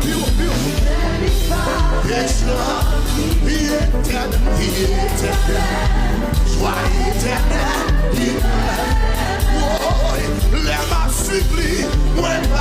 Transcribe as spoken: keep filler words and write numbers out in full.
Piu, piu. Etènèl, li etènèl, li etènèl. Jwa etènèl, li etènèl. Woy, lè m ap swiv li, mwen p